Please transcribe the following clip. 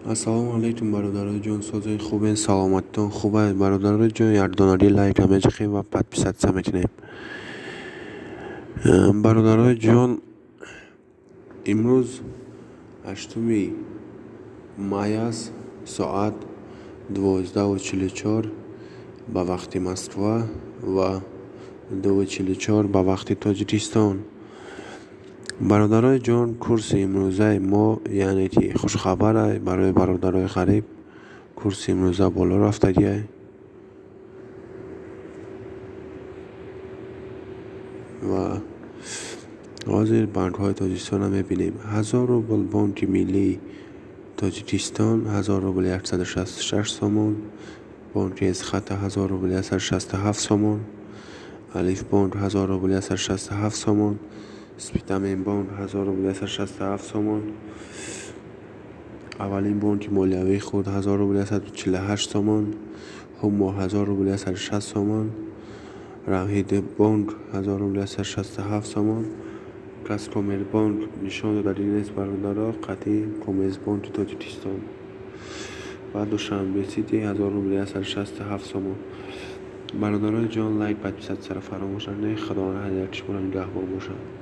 Ассалому алайкум, бародарои ҷон, созои хубен, саломатитон хуб аст? Бародарои ҷон, якдонари лайка мечахем ва подписаться мекунем. Бародарои ҷон, имрӯз 8 май аст, соат 12:44 ба вақти Москва ва 2:44 ба вақти Тоҷикистон. Бародарои ҷон, курси имрӯзаи мо, яъне ки хушхабар барои бародарои ғариб, курси имрӯза боло рафтагиай ва ҳозир бонкҳои Тоҷикистонро мебинем. 1000 рубл Бонки миллии Тоҷикистон 1000 рубл 166 сомон, Бонки Эсхата 1000 рубл 167 сомон, Алифбонк 1000 рубл 167 сомон, Спитаменбонк 1000 рубл 167 сомон, Аввалин бонки молиявии худ 1000 рубл 148 сомон, Ҳумо 1000 рубл 160 сомон, Равҳидбонк 1000 рубл 167 сомон, Казкоммербонк нишон додагӣ нест, бародаро, қатъи Коммерсбонки Тоҷикистон ва Душанбе Сити 1000 рубл 167 сомон. Бародарои ҷон, лайк, подписаться ро фаромӯш накунед. Худованд ҳар як шуморо нигаҳбон бошад.